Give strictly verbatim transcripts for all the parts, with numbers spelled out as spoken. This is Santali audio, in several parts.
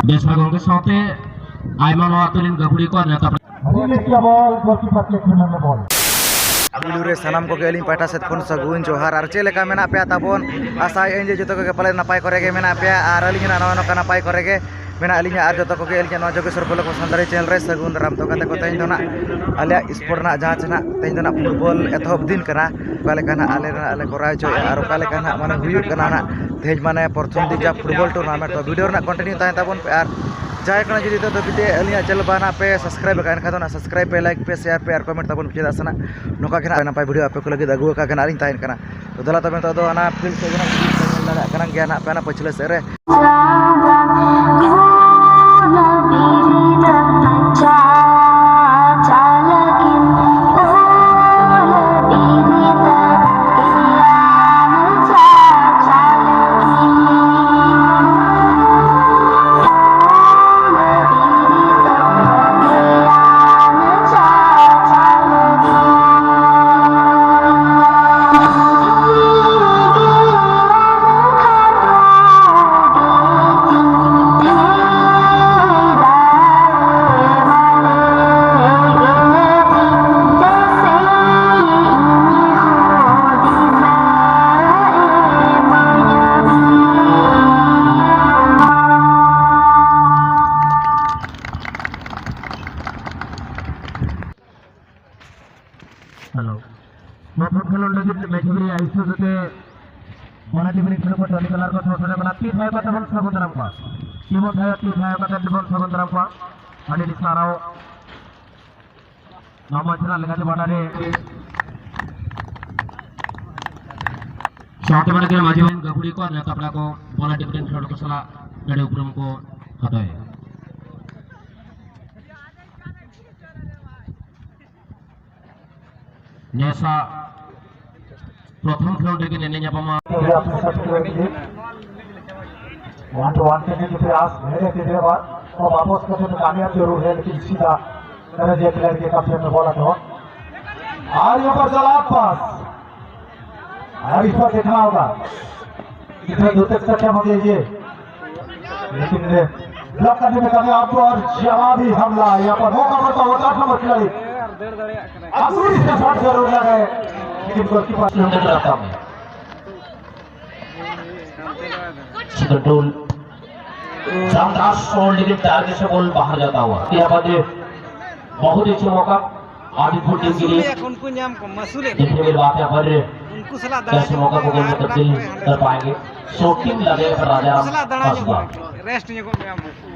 ᱵᱮᱥ ᱜᱚᱝᱠᱮ ᱥᱟᱶᱛᱮ ᱟᱭᱢᱟ ᱱᱚᱣᱟ ᱟᱹᱛᱩ ᱨᱮᱱ ᱜᱟᱹᱠᱷᱩᱲᱤᱭᱟᱹ ᱠᱚ ᱱᱮᱣᱛᱟ ᱯᱮᱲᱟ᱾ ᱯᱩᱭᱞᱩ ᱨᱮ ᱥᱟᱱᱟᱢ ᱠᱚᱜᱮ ᱟᱹᱞᱤᱧ ᱯᱟᱦᱴᱟ ᱥᱮᱫ ᱠᱷᱚᱱ ᱥᱟᱹᱜᱩᱱ ᱡᱚᱦᱟᱨ᱾ ᱟᱨ ᱪᱮᱫ ᱞᱮᱠᱟ ᱢᱮᱱᱟᱜ ᱯᱮᱭᱟ ᱛᱟᱵᱚᱱ? ᱟᱥᱟᱭᱮᱫ ᱟᱹᱧ ᱡᱮ ᱡᱚᱛᱚ ᱠᱚᱜᱮ ᱯᱟᱞᱮ ᱱᱟᱯᱟᱭ ᱠᱚᱨᱮ ᱜᱮ ᱢᱮᱱᱟᱜ ᱯᱮᱭᱟ, ᱟᱨ ᱟᱹᱞᱤᱧ ᱦᱚᱸ ᱱᱚᱜᱼᱚᱭ ᱱᱚᱝᱠᱟ ᱱᱟᱯᱟᱭ ᱠᱚᱨᱮ ᱜᱮ ᱢᱮᱱᱟᱜ ᱞᱤᱧᱟ᱾ ᱟᱨ ᱡᱚᱛᱚ ᱠᱚᱜᱮ ᱟᱹᱞᱤᱧᱟᱜ ᱱᱚᱣᱟ ᱡᱳᱜᱮᱥᱣᱚᱨ ᱵᱞᱚᱜ ᱥᱟᱱᱛᱟᱲᱤ ᱪᱮᱱᱮᱞ ᱨᱮ ᱥᱟᱹᱜᱩᱱ ᱫᱟᱨᱟᱢ᱾ ᱛᱚ ᱜᱟᱛᱮ ᱠᱚ, ᱛᱮᱦᱮᱧ ᱫᱚ ᱱᱟᱜ ᱟᱞᱮᱭᱟᱜ ᱥᱯᱳᱨᱴ ᱨᱮᱱᱟᱜ ᱡᱟᱦᱟᱸ ᱪᱮ ᱱᱟᱜ ᱛᱮᱦᱮᱧ ᱫᱚ ᱱᱟᱜ ᱯᱷᱩᱴᱵᱚᱞ ᱮᱛᱚᱦᱚᱵ ᱫᱤᱱ ᱠᱟᱱᱟ, ᱚᱠᱟ ᱞᱮᱠᱟ ᱱᱟᱜ ᱟᱞᱮ ᱱᱟᱜ ᱞᱮ ᱠᱚᱨᱟᱣ ᱦᱚᱪᱚᱭᱮᱫᱼᱟ ᱟᱨ ᱚᱠᱟ ᱞᱮᱠᱟ ᱱᱟᱜ ᱢᱟᱱᱮ ᱦᱩᱭᱩᱜ ᱠᱟᱱᱟ ᱱᱟᱜ ᱛᱮᱦᱮᱧ ᱢᱟᱱᱮ ᱯᱨᱚᱛᱷᱚᱢ ᱫᱤᱱ ᱡᱟ ᱯᱷᱩᱴᱵᱚᱞ ᱴᱩᱨᱱᱟᱢᱮᱱᱴ᱾ ᱛᱚ ᱵᱷᱤᱰᱤᱭᱳ ᱨᱮᱱᱟᱜ ᱠᱚᱱᱴᱤᱱᱤᱭᱩ ᱛᱟᱦᱮᱱ ᱛᱟᱵᱚᱱ ᱯᱮ᱾ ᱟᱨ ᱡᱟᱦᱟᱸᱭ ᱠᱟᱱᱟ ᱡᱩᱫᱤ ᱱᱤᱛᱚᱜ ᱫᱷᱟᱹᱵᱤᱡ ᱛᱮ ᱟᱹᱞᱤᱧᱟᱜ ᱪᱮᱱᱮᱞ ᱵᱟᱝ ᱱᱟᱜ ᱯᱮ ᱥᱟᱵᱥᱠᱨᱟᱭᱤᱵ ᱟᱠᱟᱫ, ᱮᱱᱠᱷᱟᱱ ᱫᱚ ᱱᱟᱜ ᱥᱟᱵᱥᱠᱨᱟᱭᱤᱵ ᱯᱮ, ᱞᱟᱭᱤᱠ ᱯᱮ, ᱥᱮᱭᱟᱨ ᱯᱮ ᱟᱨ ᱠᱚᱢᱮᱱᱴ ᱛᱟᱵᱚᱱ ᱯᱮ᱾ ᱪᱮᱫᱟᱜ ᱥᱮ ᱱᱟᱜ ᱱᱚᱝᱠᱟ ᱜᱮ ᱱᱟᱜ ᱱᱟᱯᱟᱭ ᱵᱷᱤᱰᱤᱭᱳ ᱟᱯᱮ ᱠᱚ ᱞᱟᱹᱜᱤᱫ ᱟᱹᱜᱩ ᱟᱠᱟᱫ ᱠᱟᱱᱟ ᱟᱨᱤᱧ ᱛᱟᱦᱮᱱ ᱠᱟᱱᱟ᱾ ᱛᱚ ᱫᱮᱞᱟ ᱛᱚᱵᱮ ᱱᱤᱛᱚᱜ ᱫᱚ ᱚᱱᱟ ᱯᱷᱤᱞᱰ ᱥᱮᱫ ᱜᱮ ᱱᱟᱜ ᱧᱮᱞ ᱫᱟᱲᱮᱭᱟᱜ ᱠᱟᱱᱟ ᱜᱮᱭᱟ ᱱᱟᱜ ᱯᱮ ᱚᱱᱟ ᱯᱟᱹᱪᱷᱞᱟᱹ ᱥᱮᱫ ᱨᱮ᱾ ᱦᱮᱞᱳ᱾ ᱱᱚᱣᱟ ᱯᱷᱩᱴᱵᱚᱞ ᱠᱷᱮᱞᱳᱰ ᱞᱟᱹᱜᱤᱫ ᱢᱮᱪ ᱨᱮᱭᱟᱜ ᱟᱭᱳᱡᱚᱱ ᱠᱟᱛᱮ ᱵᱟᱱᱟᱨ ᱴᱤᱢ ᱨᱮᱱ ᱠᱷᱮᱞᱳᱰ ᱠᱚ ᱴᱨᱚᱞᱤ ᱠᱟᱞᱟᱨ ᱠᱚ ᱥᱚᱦᱚ ᱥᱮᱴᱮᱨ ᱠᱟᱱᱟ᱾ ᱛᱤ ᱛᱷᱟᱭᱚ ᱠᱟᱛᱮ ᱵᱚᱱ ᱥᱟᱹᱜᱩᱱ ᱫᱟᱨᱟᱢ ᱠᱚᱣᱟ᱾ ᱴᱤᱢ ᱛᱷᱟᱭᱚ, ᱛᱤ ᱛᱷᱟᱭᱚ ᱠᱟᱛᱮ ᱵᱚᱱ ᱥᱟᱹᱜᱩᱱ ᱫᱟᱨᱟᱢ ᱠᱚᱣᱟ᱾ ᱟᱹᱰᱤ ᱟᱹᱰᱤ ᱥᱟᱨᱦᱟᱣ᱾ ᱱᱚᱣᱟ ᱢᱚᱧᱪ ᱨᱮᱱᱟᱜ ᱞᱮᱠᱟᱛᱮ ᱵᱟᱰᱟᱭ ᱨᱮ ᱥᱟᱶᱛᱮ ᱵᱟᱰᱟᱭ ᱨᱮ ᱢᱟᱹᱡᱷᱤ ᱵᱟᱵᱟ ᱜᱟᱹᱠᱷᱩᱲᱤ ᱠᱚ ᱟᱨ ᱱᱮᱣᱛᱟ ᱯᱮᱲᱟ ᱠᱚ ᱵᱚᱞ ᱴᱤᱢ ᱨᱮᱱ ᱠᱷᱮᱞᱳᱰ ᱠᱚ ᱥᱟᱞᱟᱜ ᱟᱹᱰᱤ ᱩᱯᱨᱩᱢ ᱠᱚ ᱦᱟᱛᱟᱣᱮᱫᱼᱟ᱾ ᱱᱮᱥᱟ ᱯᱨᱚᱛᱷᱚᱢ ᱠᱷᱮᱞᱳᱰ ᱨᱮᱜᱮ ᱮᱱᱮᱡ ᱧᱟᱯᱟᱢᱟ᱾ वन टू वन के लिए प्रयास, मेरे के लिए बार और वापस करने में कामयाब जरूर है, लेकिन सीधा तरह से प्लेयर के कब्जे में बॉल हटो। और यहाँ पर चला पास, और इस पर देखना होगा कितने दूर तक सक्षम होंगे ये, लेकिन ब्लॉक करने में कामयाब हुआ और जवाबी हमला यहाँ पर मौका पर तो होता था खिलाड़ी। अब दूरी से शॉट जरूर लगे, लेकिन गोलकीपर से उनके तरफ था। कंट्रोल, शानदार शॉट, लेकिन टारगेट से बॉल बाहर जाता हुआ। यहाँ पर बहुत ही अच्छा मौका आदिपुर टीम के लिए। ᱩᱱᱠᱩ ᱧᱟᱢ ᱠᱚᱢ, ᱢᱟᱹᱥᱩᱞᱮ ᱠᱚᱢ᱾ देखने के बाद यहाँ पर ᱩᱱᱠᱩ ᱥᱟᱞᱟᱜ ᱫᱟᱬᱟ कैसे मौका को गोल में तब्दील कर पाएंगे। शॉटिंग लगे पर राजा ᱩᱱᱠᱩ ᱥᱟᱞᱟᱜ ᱫᱟᱬᱟ ᱧᱚᱜ ᱦᱟᱸᱥᱫᱟ। ᱨᱮᱥᱴ ᱧᱚᱜᱚᱜ ᱢᱮ ᱟᱢ᱾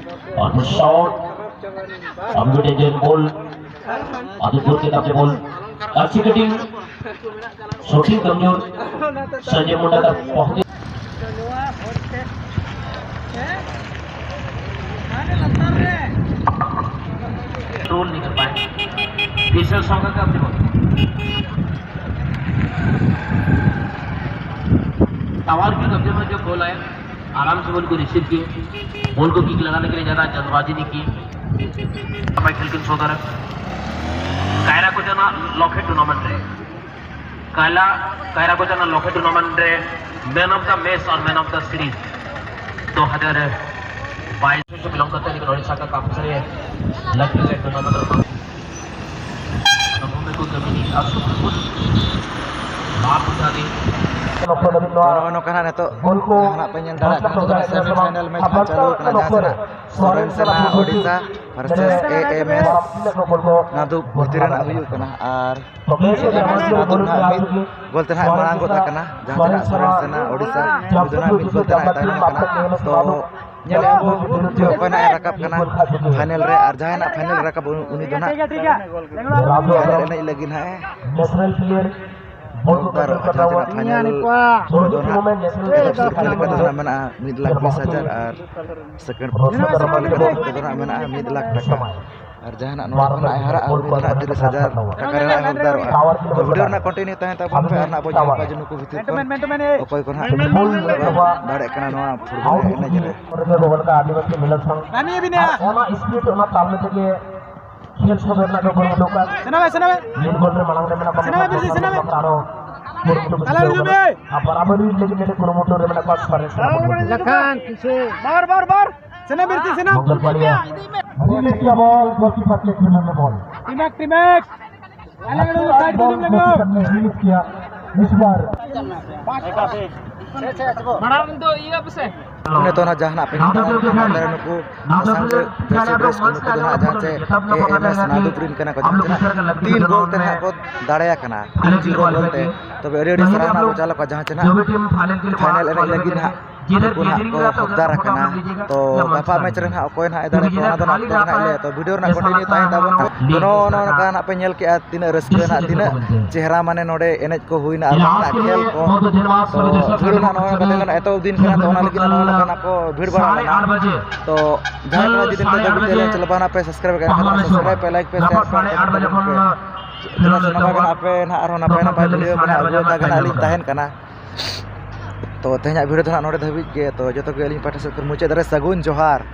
और शॉट, अभी टेंजन बॉल, आदिपुर के कब्जे बॉल, अच्छी कटिंग, शॉटिंग कमजोर, संजय मुंडा का बहुत ही रोल नहीं कर पाए। पेसर सॉन्ग का अपने को टावर के कब्जे में जो बॉल आया, आराम से बॉल को रिसीव किए, बॉल को किक लगाने के लिए ज़्यादा जल्दबाजी नहीं की। हमारे खेल के सौदागर कायरा को जाना लॉकेट टूर्नामेंट है। ᱠᱟᱭᱞᱟ, ᱠᱟᱭᱨᱟ ᱠᱚᱪᱟᱱᱟ ᱞᱚᱠᱷᱮ ᱴᱩᱨᱱᱟᱢᱮᱱᱴ ᱨᱮ man of the match R man of the series ᱫᱩ ᱦᱟᱡᱟᱨ ᱵᱟᱭᱤᱥ ᱥᱮ ᱵᱤᱞᱚᱝ ᱠᱟᱛᱮ ᱞᱮᱠᱤᱱ ᱳᱰᱤᱥᱟ ᱠᱟ ᱠᱟᱯ ᱥᱮ ᱞᱟᱹᱴᱩ ᱞᱟᱹᱴᱩ ᱴᱩᱨᱱᱟᱢᱮᱱᱴ ᱨᱮ ᱱᱚᱣᱟ ᱠᱚ ᱠᱟᱹᱢᱤ ᱟᱥᱩ ᱠᱷᱩᱵ ᱞᱟᱵᱷ ᱩᱴᱷᱟᱹᱣ ᱫᱤ᱾ ᱛᱚ, ᱱᱚᱜᱼᱚ ᱱᱚᱝᱠᱟ ᱱᱟᱜ ᱱᱤᱛᱚᱜ ᱡᱟᱦᱟᱸ ᱱᱟᱜ ᱯᱮ ᱧᱮᱞ ᱫᱟᱲᱮᱭᱟᱜ ᱠᱟᱱᱟ, ᱡᱟᱦᱟᱸ ᱥᱮᱢᱤ ᱯᱷᱟᱭᱱᱟᱞ ᱢᱮᱪ ᱦᱟᱸᱜ ᱪᱟᱹᱞᱩ ᱠᱟᱱᱟ, ᱡᱟᱦᱟᱸ ᱥᱮ ᱱᱟᱜ ᱥᱚᱨᱮᱱ ᱥᱮᱱᱟ ᱳᱰᱤᱥᱟ ᱵᱷᱟᱨᱥᱮᱥ ᱮ ᱮᱢ ᱮᱥ, ᱱᱚᱣᱟ ᱫᱚ ᱵᱷᱤᱛᱤᱨ ᱨᱮᱱᱟᱜ ᱦᱩᱭᱩᱜ ᱠᱟᱱᱟ᱾ ᱟᱨ ᱱᱚᱣᱟ ᱫᱚ ᱱᱟᱦᱟᱜ ᱢᱤᱫ ᱜᱳᱞ ᱛᱮ ᱱᱟᱦᱟᱜ ᱢᱟᱲᱟᱝ ᱜᱚᱫ ᱟᱠᱟᱱᱟ, ᱡᱟᱦᱟᱸ ᱛᱤᱱᱟᱹᱜ ᱥᱚᱨᱮᱱ ᱥᱮᱱᱟ ᱳᱰᱤᱥᱟ, ᱩᱱᱤ ᱫᱚ ᱱᱟᱦᱟᱜ ᱢᱤᱫ ᱜᱳᱞ ᱛᱮ ᱱᱟᱦᱟᱜ ᱛᱟᱭᱱᱚᱢ ᱟᱠᱟᱱᱟ᱾ ᱛᱚ, ᱧᱮᱞᱮᱫᱼᱟ ᱵᱚᱱ ᱡᱮ ᱚᱠᱚᱭ ᱱᱟᱦᱟᱜ ᱮ ᱨᱟᱠᱟᱵ ᱠᱟᱱᱟ ᱯᱷᱟᱭᱱᱮᱞ ᱨᱮ, ᱟᱨ ᱡᱟᱦᱟᱸᱭ ᱱᱟᱦᱟᱜ ᱯᱷᱟᱭᱱᱮᱞ ᱨᱮ ᱨᱟᱠᱟᱵ, ᱩᱱᱤ ᱫᱚ ᱱᱟᱦᱟᱜ ᱯᱷᱟᱭᱱᱮᱞ ᱮᱱᱮᱡ ᱞᱟᱹᱜᱤᱫ ᱱᱟᱦᱟᱜ ᱮ ᱦᱚᱠᱫᱟᱨᱚᱜᱼᱟ, ᱡᱟᱦᱟᱸ ᱛᱤᱱᱟᱹᱜ ᱯᱷᱟᱭᱱᱮᱞ ᱫᱚ ᱱᱟᱦᱟᱜ ᱮᱦᱚᱵ ᱥᱤᱨᱯᱟᱹ ᱞᱮᱠᱟ ᱛᱮᱫᱚ ᱱᱟᱦᱟᱜ ᱢᱮᱱᱟᱜᱼᱟ ᱢᱤᱫ ᱞᱟᱠᱷ ᱵᱤᱥ ᱦᱟᱡᱟᱨ ᱟᱨ ᱥᱮᱠᱮᱱᱰ ᱥᱤᱨᱯᱟᱹ ᱞᱮᱠᱟ ᱛᱮᱫᱚ ᱱᱟᱦᱟᱜ ᱢᱮᱱᱟᱜᱼᱟ ᱢᱤᱫ ᱞᱟᱠᱷ ᱴᱟᱠᱟ᱾ ᱟᱨ ᱡᱟᱦᱟᱸ ᱱᱟᱜ ᱱᱚᱰᱮ ᱠᱷᱚᱱᱟᱜ ᱮ ᱦᱟᱨᱟᱜᱼᱟ, ᱩᱱᱤ ᱫᱚ ᱱᱟᱦᱟᱜ ᱛᱤᱨᱤᱥ ᱦᱟᱡᱟᱨ ᱴᱟᱠᱟ ᱨᱮ ᱱᱟᱦᱟᱜ ᱦᱚᱠᱫᱟᱨᱚᱜᱼᱟ᱾ ᱛᱚ, ᱵᱷᱤᱰᱤᱭᱳ ᱨᱮᱱᱟᱜ ᱠᱚᱱᱴᱤᱱᱤᱭᱩ ᱛᱟᱦᱮᱱ ᱛᱟᱵᱚᱱ ᱯᱮ, ᱟᱨ ᱱᱟᱦᱟᱜ ᱵᱚᱱ ᱧᱮᱞ ᱠᱚᱣᱟ ᱡᱮ ᱱᱩᱠᱩ ᱵᱷᱤᱛᱤᱨ ᱠᱷᱚᱱ ᱚᱠᱚᱭ ᱠᱚ ᱱᱟᱦᱟᱜ ᱫᱟᱲᱮᱜ ᱠᱟᱱᱟ ᱱᱚᱣᱟ ᱯᱷᱩᱴᱵᱚᱞ ᱮᱱᱮᱡ ᱨᱮ᱾ ᱚᱱᱟ ᱥᱯᱤᱰ, ᱚᱱᱟ ᱛᱟᱞᱢᱮ ᱛᱮᱜᱮ ᱠᱷᱮᱞ ᱥᱚᱫᱚᱨ ᱨᱮᱱᱟᱜ ᱠᱚ ᱠᱩᱨᱩᱢᱩᱴᱩ ᱠᱟᱫ᱾ ᱥᱮᱱᱟ ᱵᱷᱟᱭ, ᱥᱮᱱᱟ ᱵᱷᱟᱭ᱾ ᱢᱤᱫ ᱜᱳᱞ ᱨᱮ ᱢᱟᱲᱟᱝ ᱨᱮ ᱢᱮᱱᱟᱜ ᱠᱚᱣᱟ ᱥᱮᱱᱟ ᱵᱷᱟᱭ, ᱵᱤᱨᱥᱤ, ᱥᱮᱱᱟ ᱵᱷᱟᱭ᱾ ᱟᱨᱚ ᱠᱩᱨᱩᱢᱩᱴᱩ ᱛᱟᱞᱟ ᱨᱮ ᱦᱤᱡᱩᱜ ᱢᱮ᱾ ᱟᱨ ᱵᱟᱨᱟᱵᱟᱨᱤ ᱞᱟᱹᱜᱤᱫ ᱱᱚᱰᱮ ᱠᱩᱨᱩᱢᱩᱴᱩ ᱨᱮ ᱢᱮᱱᱟᱜ ᱠᱚᱣᱟ ᱥᱚᱨᱮᱥ ᱥᱮᱱᱟ ᱵᱷᱟᱭ᱾ ᱞᱟᱠᱷᱟᱱ, ᱯᱤᱪᱷᱮ᱾ ᱵᱟᱨ, ᱵᱟᱨ, ᱵᱟᱨ᱾ ᱥᱮᱱᱟ ᱵᱤᱨᱥᱤ, ᱥᱮᱱᱟ᱾ ᱢᱚᱝᱜᱚᱞ ᱯᱟᱲᱤᱭᱟ᱾ ᱟᱹᱰᱤ ᱞᱮᱠᱤᱭᱟ ᱵᱚᱞ, ᱜᱳᱞᱠᱤᱯᱟᱨ ᱴᱷᱮᱱ ᱠᱷᱚᱱ ᱵᱚᱞ᱾ ᱴᱤᱢᱮᱠ, ᱴᱤᱢᱮᱠ᱾ ᱟᱞᱮ ᱱᱚᱰᱮ ᱥᱟᱭᱤᱰ ᱨᱮ ᱦᱤᱡᱩᱜ ᱞᱟᱹᱜᱤᱫ᱾ ᱨᱤᱞᱤᱡᱽ ᱠᱮᱭᱟ᱾ ᱢᱤᱥ ᱵᱟᱨ᱾ ᱢᱟᱲᱟᱝ ᱫᱚ ᱤᱭᱟᱹ ᱯᱮᱥᱮ᱾ ᱱᱤᱛᱚᱜ ᱱᱟᱜ ᱡᱟᱦᱟᱱᱟᱜ ᱯᱮ ᱧᱮᱞ ᱧᱟᱢ ᱠᱟᱱᱟ, ᱱᱚᱰᱮ ᱱᱩᱠᱩ ᱥᱟᱥᱟᱝ ᱡᱟᱹᱨᱥᱤ ᱰᱨᱮᱥ ᱱᱩᱠᱩ ᱫᱚ ᱱᱟᱜ ᱡᱟᱦᱟᱸ ᱪᱮ ᱮ ᱮᱢ ᱮᱥ ᱱᱟᱫᱩᱯ ᱨᱤᱱ ᱠᱟᱱᱟ ᱠᱚ, ᱡᱟᱦᱟᱸ ᱪᱮ ᱱᱟᱜ ᱛᱤᱱ ᱜᱳᱞ ᱛᱮ ᱱᱟᱜ ᱠᱚ ᱫᱟᱲᱮᱭᱟᱠᱟᱱᱟ, ᱛᱤᱱ ᱡᱤᱨᱳ ᱜᱳᱞ ᱛᱮ᱾ ᱛᱚᱵᱮ ᱟᱹᱰᱤ ᱟᱹᱰᱤ ᱥᱟᱨᱦᱟᱣ ᱱᱟᱜ ᱠᱚ ᱪᱟᱞ ᱟᱠᱚᱣᱟ, ᱡᱟᱦᱟᱸ ᱪᱮ ᱱᱟᱜ ᱯᱷᱟᱭᱱᱮᱞ ᱮᱱᱮᱡ ᱞᱟᱹᱜᱤᱫ ᱱᱟᱜ ᱩᱱᱠᱩ ᱱᱟᱜ ᱠᱚ ᱦᱚᱠᱫᱟᱨ ᱟᱠᱟᱱᱟ᱾ ᱛᱚ ᱜᱟᱯᱟ ᱢᱮᱪ ᱨᱮ ᱱᱟᱜ ᱚᱠᱚᱭ ᱱᱟᱜ ᱮ ᱫᱟᱲᱮ ᱠᱚᱣᱟ, ᱚᱱᱟ ᱫᱚ ᱱᱟᱜ ᱯᱚᱨᱮ ᱱᱟᱜ ᱞᱟᱹᱭᱟ᱾ ᱛᱚ ᱵᱷᱤᱰᱤᱭᱳ ᱨᱮᱱᱟᱜ ᱠᱚᱱᱴᱤᱱᱤᱭᱩ ᱛᱟᱦᱮᱱ ᱛᱟᱵᱚᱱ᱾ ᱛᱚ ᱱᱚᱜᱼᱚ ᱱᱚᱜᱼᱚ ᱱᱚᱝᱠᱟ ᱱᱟᱜ ᱯᱮ ᱧᱮᱞ ᱠᱮᱜᱼᱟ, ᱛᱤᱱᱟᱹᱜ ᱨᱟᱹᱥᱠᱟᱹ ᱱᱟᱜ, ᱛᱤᱱᱟᱹᱜ ᱪᱮᱦᱨᱟ ᱢᱟᱱᱮ ᱱᱚᱰᱮ ᱮᱱᱮᱡ ᱠᱚ ᱦᱩᱭᱱᱟ ᱟᱨ ᱱᱚᱰᱮᱱᱟᱜ ᱠᱷᱮᱞ ᱠᱚ᱾ ᱛᱚ ᱵᱷᱤᱲ ᱱᱟᱜ ᱱᱚᱜᱼᱚᱭ ᱱᱚᱝᱠᱟ ᱛᱟᱦᱮᱸ ᱠᱟᱱᱟ, ᱮᱛᱚᱦᱚᱵ ᱫᱤᱱ ᱠᱟᱱᱟ, ᱛᱚ ᱚᱱᱟ ᱞᱟᱹᱜᱤᱫ ᱱᱚᱜᱼᱚᱭ ᱱᱚᱝᱠᱟ ᱱᱟᱜ ᱠᱚ ᱵᱷᱤᱲ ᱵᱟᱲᱟ ᱞᱮᱱᱟ᱾ ᱛᱚ ᱡᱟᱦᱟᱸᱭ ᱠᱚ ᱡᱩᱫᱤ ᱱᱤᱛᱚᱜ ᱫᱷᱟᱹᱵᱤᱡ ᱛᱮ ᱪᱮᱱᱮᱞ ᱵᱟᱝ ᱯᱮ ᱥᱟᱵᱥᱠᱨᱟᱭᱤᱵ ᱟᱠᱟᱫ ᱠᱷᱟᱱ ᱱᱟᱜ ᱥᱟᱵᱥᱠᱨᱟᱭᱤᱵ ᱯᱮ, ᱞᱟᱭᱤᱠ ᱯᱮ, ᱥᱮᱭᱟᱨ ᱯᱮ, ᱠᱚᱢᱮᱱᱴ ᱯᱮ᱾ ᱪᱮᱫᱟᱜ ᱥᱮ ᱱᱚᱝᱠᱟ ᱜᱮ ᱱᱟᱜ ᱟᱯᱮ ᱱᱟᱜ ᱟᱨᱦᱚᱸ ᱱᱟᱯᱟᱭ ᱱᱟᱯᱟᱭ ᱵᱷᱤᱰᱤᱭᱳ ᱠᱚ ᱱᱟᱜ ᱟᱹᱜᱩ ᱟᱠᱟ ᱜᱮ ᱱᱟᱜ ᱞᱤᱧ ᱛᱟᱦᱮᱱ ᱠᱟᱱᱟ᱾ ᱛᱚ ᱛᱮᱦᱮᱧᱟᱜ ᱵᱷᱤᱰᱤᱭᱳ ᱫᱚ ᱱᱟᱜ ᱱᱚᱰᱮ ᱫᱷᱟᱹᱵᱤᱡ ᱜᱮ᱾ ᱛᱚ ᱡᱚᱛᱚ ᱜᱮ ᱟᱹᱞᱤᱧ ᱯᱟᱦᱴᱟ ᱥᱮᱫ ᱠᱷᱚᱱ ᱢᱩᱪᱟᱹᱫ ᱨᱮ ᱥᱟᱹᱜᱩᱱ ᱡᱚᱦᱟᱨ᱾